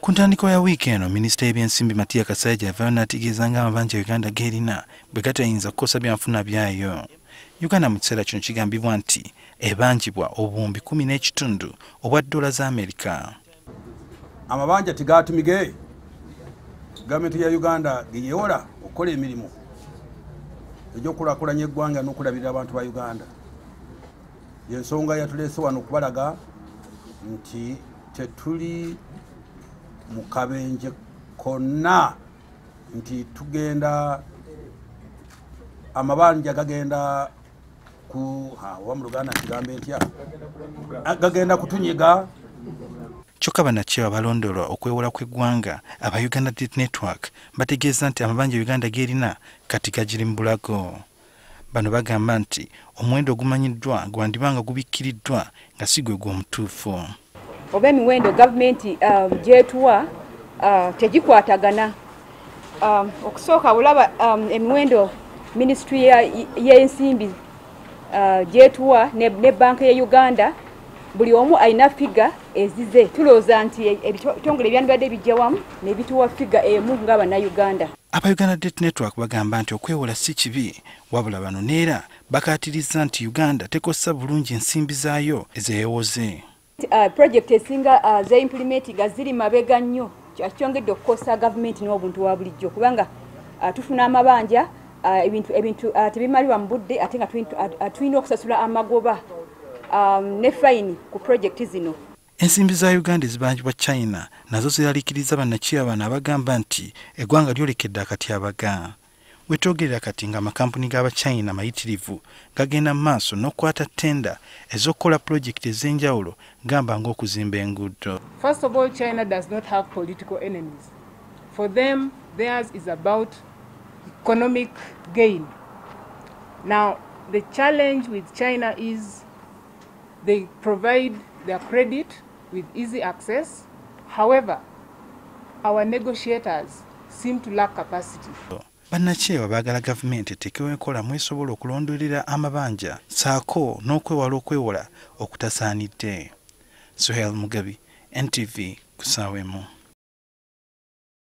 Ku ntandikwa ya wiiki eno, minisita y'ebyensimbi Matia Kasaija yavaayo n'ategeeza ng'amabanja Uganda g'erina bwe gatayinza kukosa byanfuna byayo. Uganda mu kiseera kino kigambibwa nti ebanjibwa obuwumbi 10.5 obwa dola za Amerika. Amabanja tegatumige gavumenti ya Uganda geyewola okukola emirimu egy'okulaakulanya eggwanga n'okulabirira abantu ba Uganda. Yensonga yatuleese wano okubalaga nti tetuli mu kabenje konna, nti tugenda amabanja gagenda ku oba mu Luganda nkigambe ntya, gagenda kutunyiga. Kyokka bannakyewa balondoola okwewola kw'eggwanga aba Uganda Debt Network bategeeza nti amabanja Uganda g'erina kati gagiri mu bulago. Bano bagamba nti omuwendo ogumanyiddwa gwandiba nga gubikkiriddwa nga si gwe gw'omutuufu. Oba emiwendo gavumenti gyetuwa tegikwatagana. Okusooka olaba emiwendo minisitule y'ensimbi gyetuwa ne banka ya Uganda, buli omu alina figure ezize. Tulowooza nti ebitongole ebyandibadde bijja wamu ne bituwa figure emu ng'Abannayuganda. Aba Uganda Debt Network bagamba nti okwewola si kibi, wabula bano neera bakaatiriza nti Uganda tekozesa bulungi ensimbi zaayo ezeewoze. Project esinga ze implementinga ziri mabega nnyo, kyongedde okukosa gavumenti n'obuntu wa bulijjo, kubanga tufuna amabanja, ebintu tebimalibwa mu budde, ate nga tulina okusasula amagoba ne fayini ku project zino. Ensimbi za Uganda ezibanjibwa China nazo ziraliikiriza bannakyewa bano abagamba nti eggwanga lyolekedde akatyabaga. Wetwogerera kati ng'amakampuni g'Abachina mayitirivu gagenda mu maaso n'okukwata ttenda ez'okukola pulojekiti ez'enjawulo, gamba ng'okuzimba enguudo. First of all, China does not have political enemies. For them, theirs is about economic gain. Now, the challenge with China is they provide their credit with easy access. However, our negotiators seem to lack capacity. Bannakyewa baagala gavumenti eteekewo enkola mwesobola okulondolera amabanja ssaako n'okwewala okwewola okutasaanidde. Suhail Mugabi, NTV, ku ssaawa emu.